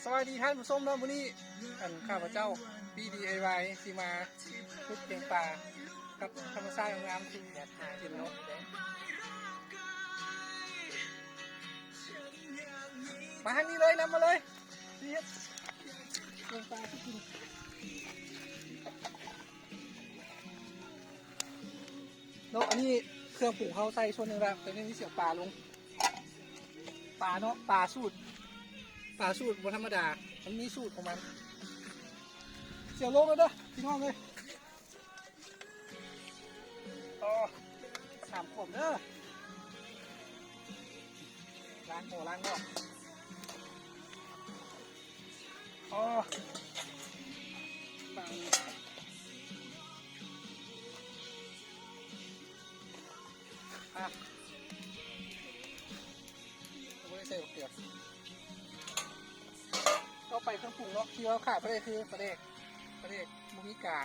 ສະບາຍດີທ່ານຜູ້ຊົມເນາະ, ມື້ນີ້ອັນຂ້າພະເຈົ້າ ບີ ດີ ໄອ ວາຍ ຊິມາຂຸດແກງປາກັບທຳມະຊາດງາມໆ ທີ່ແບບຫາກິນເນາະ. ມາທາງນີ້ເລີຍ, ນຳມາເລີຍ, ຊິເຮັດແກງປາສູ່ກິນເນາະ. ອັນນີ້ເຄື່ອງປຸງເຮົາໃສ່ສ່ວນໜຶ່ງແລ້ວ, ຕອນນີ້ຊິເອົາປາລົງ. ປາເນາະ, ປາສູດ ປາສູດບໍ່ທຳມະດາ, ມັນມີສູດຂອງມັນ. ເສຍໂລກແລ້ວເດີພີ່ນ້ອງເອີຍ. ອໍ ສາມຂວບເດີ. ລ້າງໝໍ້ລ້າງໝໍ້. ອໍ ປາ ອ່ະ ບໍ່ໄດ້ໃສ່ບັກເກືອ. ຕໍ່ໄປເຄື່ອງປຸງເນາະ ທີ່ວ່າຂາດບໍ່ໄດ້ຄືປາແດກ, ປາແດກບໍ່ມີກາ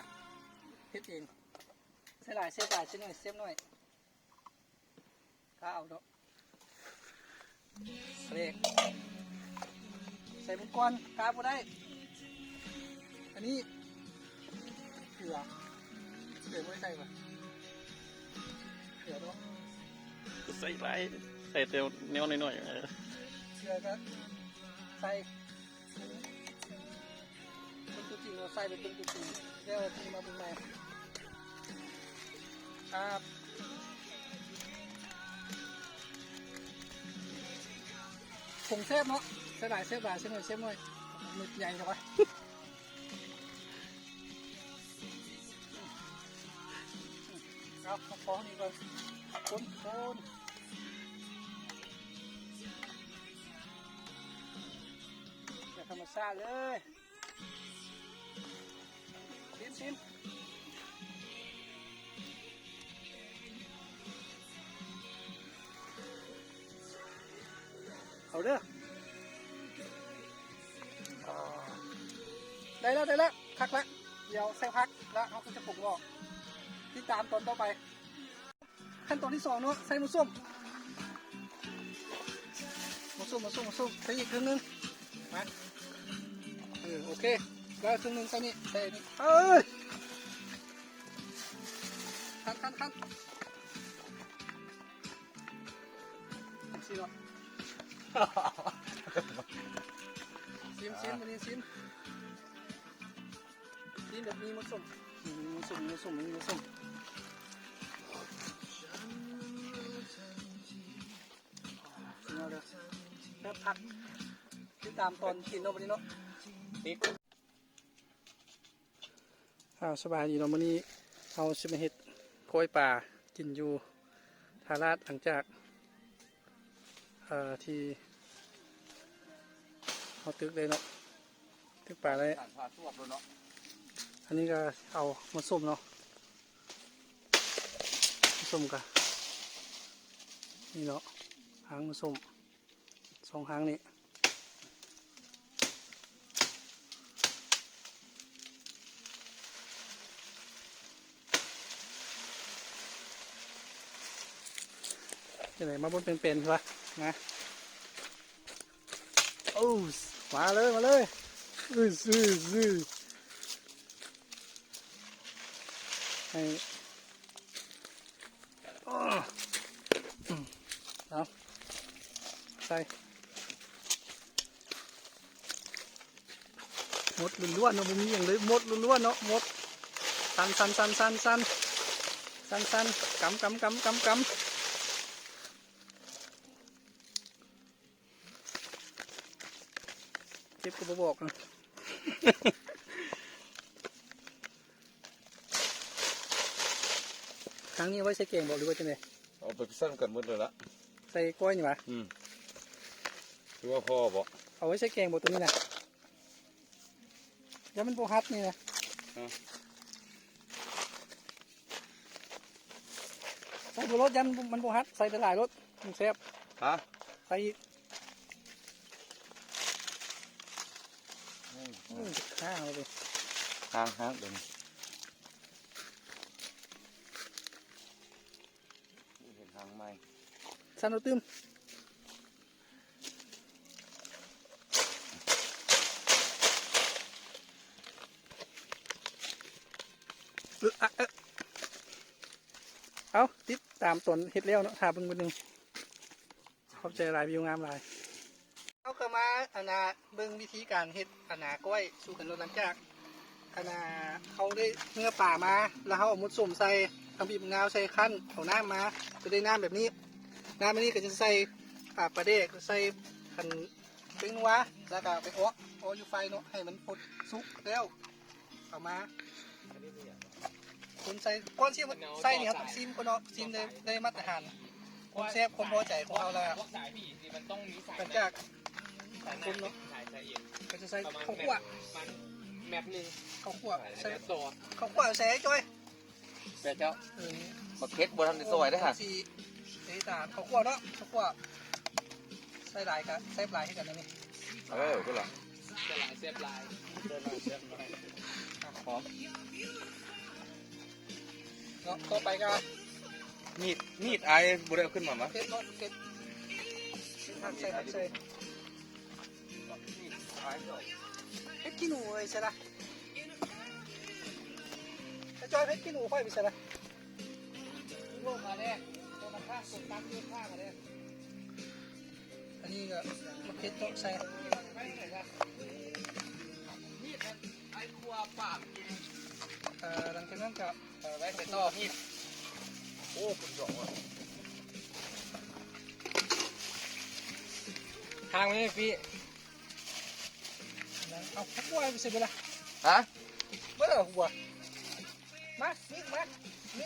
ເຮັດເອງ. ໃສ່ຫຼາຍແຊບຫຼາຍ, ໃສ່ໜ້ອຍແຊບໜ້ອຍ. ກະເອົາເນາະ ປາແດກ ໃສ່ເບິ່ງກ່ອນ ກະບໍ່ໄດ້. ອັນນີ້ເກືອ, ເກືອບໍ່ໄດ້ໃສ່ຫວາ? ເກືອເນາະ ໃສ່ຫຼາຍ, ໃສ່ແຕ່ແນວນ້ອຍໆ. ເອີ ເກືອກະໃສ່ ເປັນຕົວຈິງເນາະ, ໃສ່ເປັນຕົວຈິງ. ແລ້ວທີມາເບິ່ງໃໝ່ ອ່າ ຜົງແຊບເນາະ, ໃສ່ຫຼາຍແຊບຫຼາຍ, ໃສ່ໜ້ອຍແຊບໜ້ອຍ. ເມັດໃຫຍ່ເນາະ. ເອົາ ເອົາພໍນີ້ກ່ອນ, ຄົນໆ ແບບທຳມະຊາດເລີຍ. ຊີມ ຊີມ ເອົາເດີ. ໄດ້ແລ້ວ ໄດ້ແລ້ວ ຄັກລະ. ດຽວໃສ່ຜັກລະເຮົາກໍຈະປຸງອອກ. ຕິດຕາມຕອນຕໍ່ໄປ. ຂັ້ນຕອນທີສອງເນາະ ໃສ່ໝາກສົ້ມ ໝາກສົ້ມ ໝາກສົ້ມ ໝາກສົ້ມ ໃສ່ອີກເຄິ່ງໜຶ່ງ. ມາ ເອີ ໂອເຄ ແລ້ວເຄິ່ງໜຶ່ງໃສ່ນີ້ ໃສ່ນີ້. ເອີຍ ຄັນ ຄັນ ຄັນ ຊິເນາະ. ຊີມ ຊີມ ບາດນີ້ຊີມ. ນີ້ແບບມີໝາກສົ້ມ ມີໝາກສົ້ມ ມີໝາກສົ້ມ ມີໝາກສົ້ມ. ສຸດຍອດເລີຍ ແຊບຄັກ. ຕິດຕາມຕອນກິນເນາະ ບາດນີ້ເນາະ. ອ້າວ ສະບາຍດີເນາະ, ມື້ນີ້ເຮົາຊິມາເຮັດກ້ອຍປາກິນຢູ່ທ່າລາດ ຫຼັງຈາກ ເອີ ທີ່ເຮົາຕຶກໄດ້ເນາະ ຕຶກປາໄດ້. ອັນນີ້ກໍເອົາມາສົ້ມເນາະ ມາສົ້ມກະນີ້ເນາະ ຫາງມາສົ້ມ ສອງຫາງນີ້. ຈັ່ງໃດ ມາບົດເປັນໆ ວະ ມາ. ໂອ້ ມາເລີຍ ມາເລີຍ. ອື ອື ອື ໃຫ້ ເອົາ ໃສ່ ໝົດລ້ວນໆ ເນາະ ບໍ່ມີຫຍັງເລີຍ ໝົດລ້ວນໆ ເນາະ ໝົດ. ສັ່ນໆ ສັ່ນໆ ສັ່ນໆ ກຳ ກຳ ກຳ ກຳ ກຳ. ເຈັບກໍບໍ່ບອກ. ທາງນີ້ເອົາໄວ້ໃສ່ແກງບໍ ຫຼືວ່າຈັ່ງໃດ? ເອົາໄປຊັ້ນກັນໝົດເລີຍລະ ໃສ່ກ້ອຍນີ້ຫວາ? ອືມ ຄືວ່າພໍບໍ? ເອົາໄວ້ໃສ່ແກງບໍໂຕນີ້ນະ? ຢ້ານມັນບໍ່ຮັດນີ້ນະ. ຮະ? ໃສ່ເບິດໂລດ ຢ້ານມັນບໍ່ຮັດ ໃສ່ຫຼາຍໆໂລດ ມັນແຊບ. ຮະ? ໃສ່ອີກ. ອືມ ອືມ ຫາງເລີຍ ຫາງ ຫາງເດີ ເຫັນຫາງໃໝ່ ສັ່ນເອົາຕື່ມ. ອະ ເອີ ເອົາ ຕິດຕາມຕອນເຮັດແລ້ວເນາະ ຖ້າເບິ່ງເບິ່ງໜຶ່ງ. ຂອບໃຈຫຼາຍ ວິວງາມຫຼາຍ. ເຮົາກໍມາ ອັນນ່າ ເບິ່ງວິທີການເຮັດ ອັນນ່າ ກ້ອຍສູ່ກັນເນາະ. ຫຼັງຈາກ ອັນນ່າ ເຮົາໄດ້ເນື້ອປາມາ ແລ້ວເຮົາເອົາໝົດສົ້ມໃສ່ ທຳບີບມະນາວໃສ່ ຄັ້ນເອົານ້ຳມາ ຈະໄດ້ນ້ຳແບບນີ້. ນ້ຳອັນນີ້ກໍຈະໃສ່ ອ່າ ປາແດກ ໃສ່ ອັນ ແປ້ງນົວ ແລ້ວກໍໄປເອາະ ເອາະຢູ່ໄຟເນາະ ໃຫ້ມັນພົດສຸກແລ້ວ ເອົາມາ ຄົນໃສ່ ກ່ອນຊິໃສ່ນີ້ ເຮົາຕ້ອງຊີມກ່ອນເນາະ ຊີມໄດ້ ໄດ້ມາດຕະຖານຄວາມແຊບ ຄວາມພໍໃຈຂອງເຮົາແລ້ວ. ຫຼັງຈາກຄົນເນາະ ກໍຈະໃສ່ເຂົ້າຂົ້ວ ແມັດໜຶ່ງ ເຂົ້າຂົ້ວໃສ່ ເຂົ້າຂົ້ວໃສ່ຈ້ອຍ ແປເຈົ້າ ເອີ ບັກເຜັດບໍ່ທັນໄດ້ຊອຍເດ້ອຫະ ສີ່ ເອີ ສາມ ເຂົ້າຂົ້ວເນາະ ເຂົ້າຂົ້ວ ໃສ່ຫຼາຍກະແຊບຫຼາຍຄືກັນນະນີ້. ເອີ ພຸ້ນລະ ໃສ່ຫຼາຍແຊບຫຼາຍ ໃສ່ໜ້ອຍແຊບໜ້ອຍ ຫອມເນາະ. ຕໍ່ໄປກະ ມີດ ມີດອ້າຍບໍ່ໄດ້ເອົາຂຶ້ນມາຫວາ? ເຜັດເນາະ ເຜັດ ເຜັດ ໃສ່ ໃສ່ ເຜັດຂີ້ໜູເອີຍ ໃສ່ລະ ໄອ້ຈ້ອຍ ເຜັດຂີ້ໜູຂ້ອຍໄປໃສ່ລະ. ອັນນີ້ກໍມາເຜັດເນາະ ໃສ່ ເອີ ຫຼັງຈາກນັ້ນກໍ ເອີ ໄວ້ໃສ່ຕໍ່ ໂອ້ ຄຸນຢອງວ່າ ທາງນີ້ພີ່ ເອົາຫົວໄປໃສ່ເບິດລະ ຮະ ເບິດເອົາຫົວ ມາ ນີ້ມາ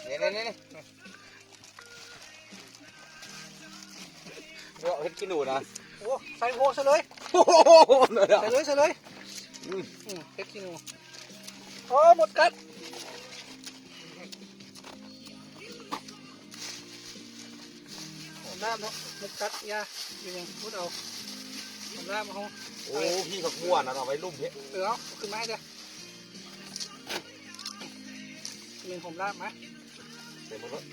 ນີ້ ນີ້ ນີ້ ນີ້ ເນາະ ເຜັດຂີ້ໜູນະ ໂອ້ ໃສ່ໂຫ ໃສ່ເລີຍ ໂອ້ໂຫ ໃສ່ເລີຍ ໃສ່ເລີຍ ອືມ ອືມ ເຜັດຂີ້ໜູ ໂອ້ ມົດກັດ ຫອມນ້ຳເນາະ ມົດກັດ ຢ່າ ເປັນຫຍັງ ມຸດເອົາ ຫອມນ້ຳເຮົາ ໂອ້ ພີ່ ຜັກບົວນະ ເອົາໄວ້ລຸ່ມເພະ ເອີ ເອົາຂຶ້ນມາໃຫ້ເດີ້ ແມ່ນຫອມລາບມາ ໃສ່ໝົດເລີຍ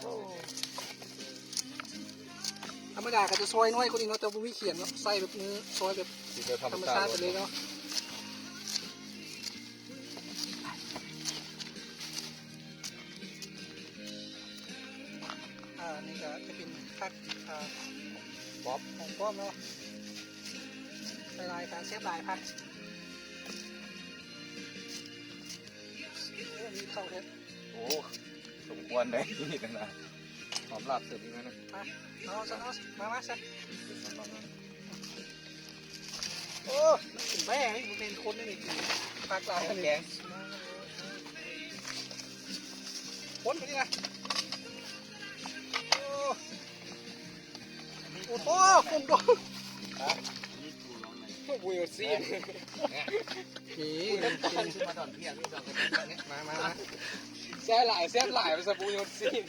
ໂອ້ ທຳມະດາກໍຈະຊອຍນ້ອຍກວ່ານີ້ເນາະ ແຕ່ບໍ່ມີຂຽງເນາະ ໃຊ້ແບບມື ຊອຍແບບທຳມະຊາດໄປເລີຍເນາະ. ອ່າ ນີ້ກໍຈະເປັນຜັກ ອ່າ ປ້ອມ ຫອມປ້ອມເນາະ ຫຼາຍໆ ການແຊບຫຼາຍຜັກ ໂອ້ ມີເຂົ້າແທ້ ໂອ້ ສົມຄວນເດ້ ນີ້ນະ ຫອມລາບເສີມອີກແລ້ວນະ ມາ ເອົາຊະ ເອົາ ມາ ມາຊະ. ໂອ້ ກິນແບ້ນີ້ ບໍ່ແມ່ນຄົນນີ້ ນີ້ກິນຜັກຫຼາຍອັນນີ້ ແກງ ຄົນໄປນີ້ນະ ໂອ້ ໂອ້ໂຫ ຄົນໂດ ໂອ້ ບໍ່ຢາກຊີ້ນ ນີ້ ມາ ມາ ມາ ແຊບຫຼາຍ ແຊບຫຼາຍ ວ່າຊະ ບໍ່ຢາກຊີ້ນ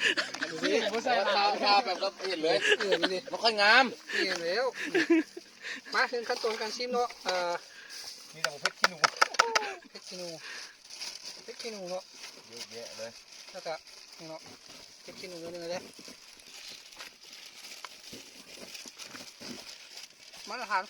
ຊີ້ນບໍ່ໃສ່ລາວ ທາ ທາແບບເຮົາເຫັນເລີຍ ເອີ ນີ້ ມັນຄ່ອຍງາມ ນີ້ແລ້ວ. ມາເຖິງຂັ້ນຕອນການຊີມເນາະ ເອີ ມີແຕ່ເຜັດຂີ້ໜູ ເຜັດຂີ້ໜູ ເຜັດຂີ້ໜູເນາະ ເຍອະແຍະເລີຍ ແລ້ວກະນີ້ເນາະ ເຜັດຂີ້ໜູໜ້ອຍໜຶ່ງເດ້ ມາດຕະຖານ